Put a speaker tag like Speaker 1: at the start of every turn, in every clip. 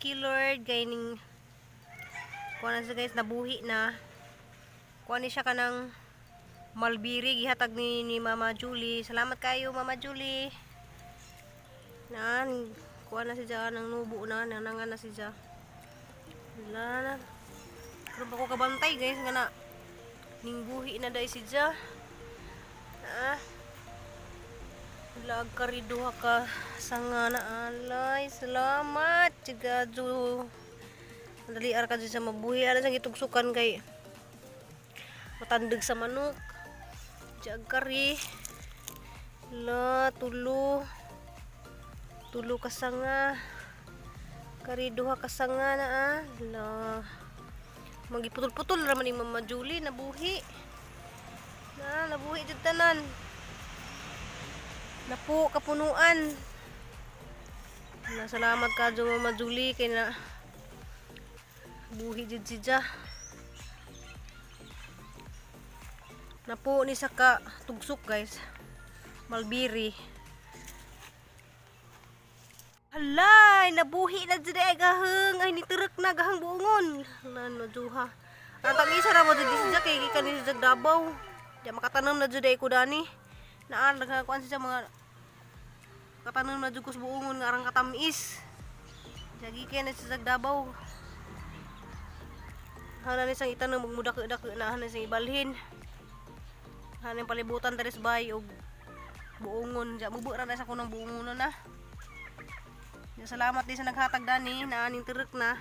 Speaker 1: Thank you, Lord, kay ning kuha na siya, guys, nabuhi na. Kuha ni siya kanang malbiri gihatag ni Mama Julie. Salamat kayo, Mama Julie. Nan, kuha na siya ng nubo na, nanangan na siya. Wala na. Pero pa ko kabantay, guys, nga na ning buhi na dai siya. Ah. Lag kariduha ka sanga na alay. Salamat, Chigado. Dali ar ka dyan sa mabuhi. Ala sa gitugsukan kay matandog sa manok. Jag kari. La tulo. Tulo ka sanga. Kari duha ka sanga na ah. La. Magiputol-putol raman ni Mama Julie nabuhi. Na nabuhi jud tanan. Napo kapunuan. Na salamat ka jud, Mama Julie, kay na buhi jud siya. Napo ni sa ka tugsok, guys. Malbiri. Halay, nabuhi na jud ay gaheng. Ay nitirik na gahang buongon. Lan majuha. Ang tag-isa ra mo jud siya kay gikan ni siya Davao. Di makatanom na jud ay ko dani. Naan nagkakuan siya mga katanom na jud ko sa buongon nga arang katamis. Jagi kay na siya Davao. Hala ni sang itanom ug mudako-dako na hana siyang ibalhin. Hana palibutan diri sa bay og buongon. Ja mubo ra na sa kunong buongon na. Ya, salamat din sa naghatag dani na aning tirik na.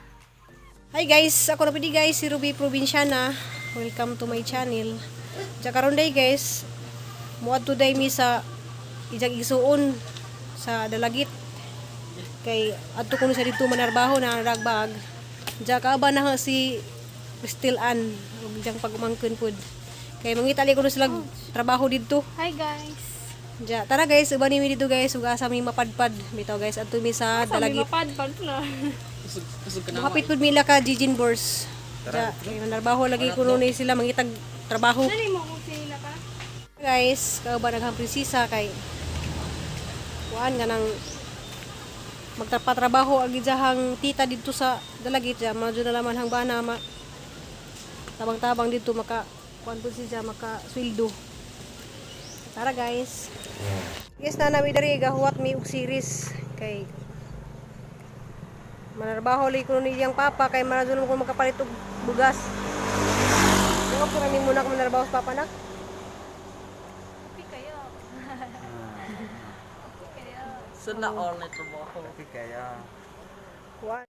Speaker 1: Hi guys, ako na pidi guys, si Ruby Provinciana. Welcome to my channel. Ja karon day guys, muadto day mi sa ijang igsuon sa Dalagit. Kay adto kuno sa didto manarbaho na ragbag. Ja kaaba na ha si Cristel Ann ug ijang pagumangkon pud. Kay mangita li kuno sila trabaho didto.
Speaker 2: Hi guys.
Speaker 1: Ja, tara guys, uban ni mi dito guys, ug asa mi mapadpad. Bitaw guys, adto mi sa Dalagit.
Speaker 2: Mapadpad na.
Speaker 1: Makapit pud mila ka Gigin Bors. Ja, kay manarbaho lagi kuno ni sila mangitag trabaho.
Speaker 2: Dali mo kung sinila ka.
Speaker 1: Guys, kauban naghang prinsesa kay kuan nga nang magtrapatrabaho ang ijahang tita didto sa Dalagit ja, medyo na laman hang bana ma tabang-tabang didto maka kuan pud siya maka sweldo. Tara guys. Yes na nami diri gahuwat mi og series kay manarbaho li kuno niyang papa kay manadto ko makapalit og bugas. Ano ko kami muna kung manarbaho sa papa nak?
Speaker 2: Okay kayo.
Speaker 3: Sana all na trabaho.
Speaker 4: Okay kaya.
Speaker 1: Kuan.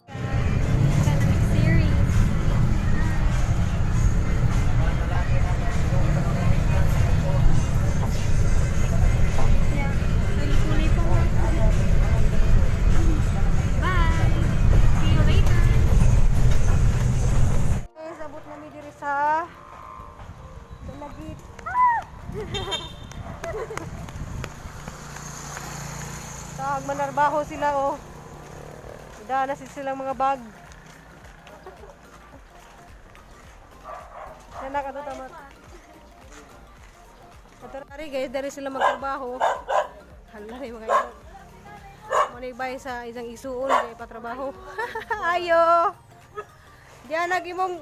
Speaker 2: Academic series. Yeah. Kulay pa mo. Bye. See you later.
Speaker 1: Guys, abot na mi diri sa Dalagit. Ah! Tag manarbaho sila oh. Dana si silang mga bag. Nanak ato tamat. Ato na rin guys, diri sila magtrabaho. Hala ni mga ino. Mo bay sa isang isuon kay patrabaho. Ayo. Diyan nag imong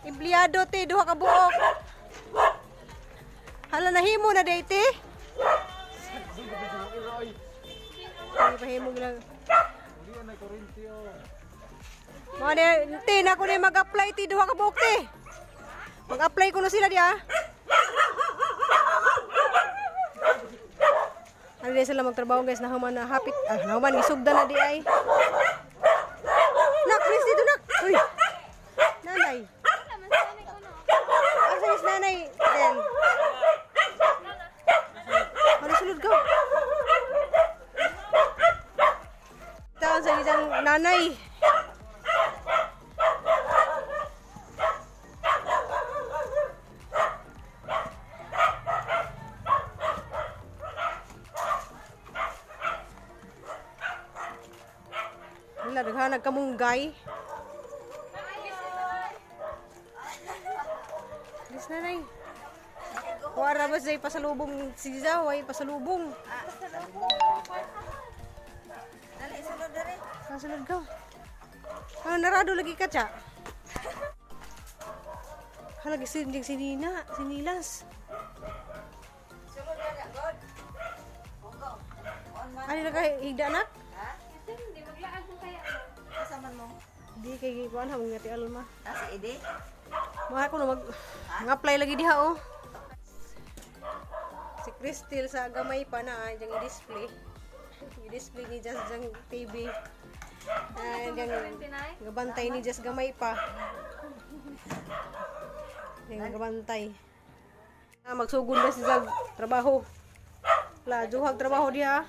Speaker 1: empleyado te duha ka buok. Hala nahimo na day te. Ay pahimo lang. Mga ni te na ko ni mag-apply te duha ka buok te. Mag-apply ko na sila diya. Ano di sila magtrabaho guys, nahuman na hapit, ah, nahuman isugda na di ay. Nak, please dito nak. Uy. Nanay. Asa is nanay? Then. Ano sulod ka? Taon sa isang nanay. Wala, naghanag kamunggay. Bilis nanay. Wala ba siya pasalubong si Zaway, pasalubong.
Speaker 4: Dali, sulod dali.
Speaker 1: Kasunod ka. Ano, narado lagi ka, Cha? Halagi si si Nina, si Nilas.
Speaker 4: Sulod dali, God. Go. On man.
Speaker 1: Ano na ka, higda na?
Speaker 4: Ha?
Speaker 2: Hindi, maglaag mo kaya.
Speaker 4: Asa man mo?
Speaker 1: Di kay kuan ha mga ti Alma.
Speaker 4: Nasa idi?
Speaker 1: Mga ko na mag apply lagi diha oh. Si Crystal sa gamay pa na ay diyang i-display. I-display ni Jazz diyang TV. Ay, diyang gabantay ni Jazz gamay pa. Diyang gabantay. Ah, magsugod na si Zag trabaho. La, juhag trabaho diha.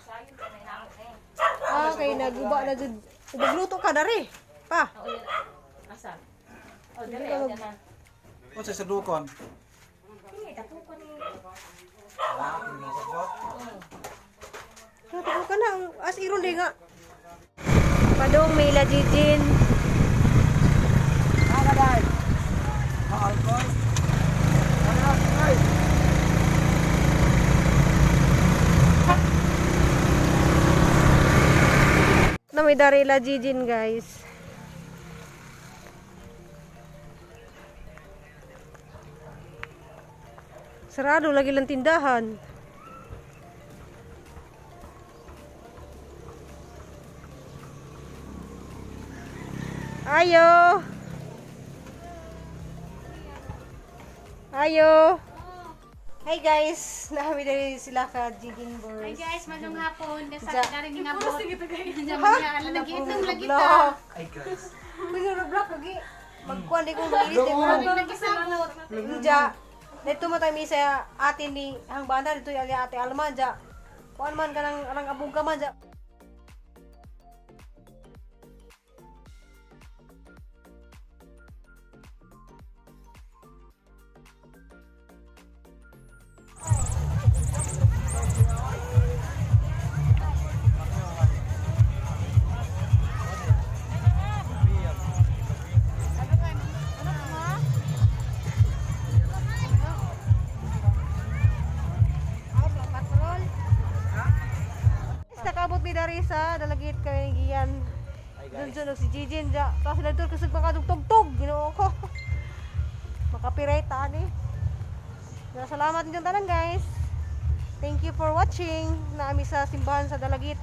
Speaker 1: Ah, kay naguba na jud. Ubagluto ka dare. Pa.
Speaker 3: Asa? Oh, dali na.
Speaker 5: Unsa sa dukon?
Speaker 1: Natuko ka na. As iron di nga. Padong may lajijin. Na may dari lajijin guys. Sarado lagi lang tindahan. Ayo. Ayo. Hi guys, naami diri sila ka Jigin Boys.
Speaker 2: Hi guys, magandang hapon. Nasa
Speaker 1: Ja.
Speaker 2: dari ni ngabot. Ha? Nag-iitong lagi ta.
Speaker 1: Block.
Speaker 5: Ay guys.
Speaker 1: Uy, nga block lagi. Magkuan di ko magilit di ko.
Speaker 2: Nagisabot.
Speaker 1: Nja. Dito mo tayo sa atin ni hang banda dito yung ate Alma ja. Kuan man kanang arang abuga man ja. Guys, nakabot mi dari sa dalagit kami ni Gian.
Speaker 5: Hi
Speaker 1: Dun dun si Jijin ja. Tapos sila dun kasi baka tugtog Ginoo ko. Makapiright ani. Salamat ninyong tanan guys. Thank you for watching. Naami sa simbahan sa Dalagit.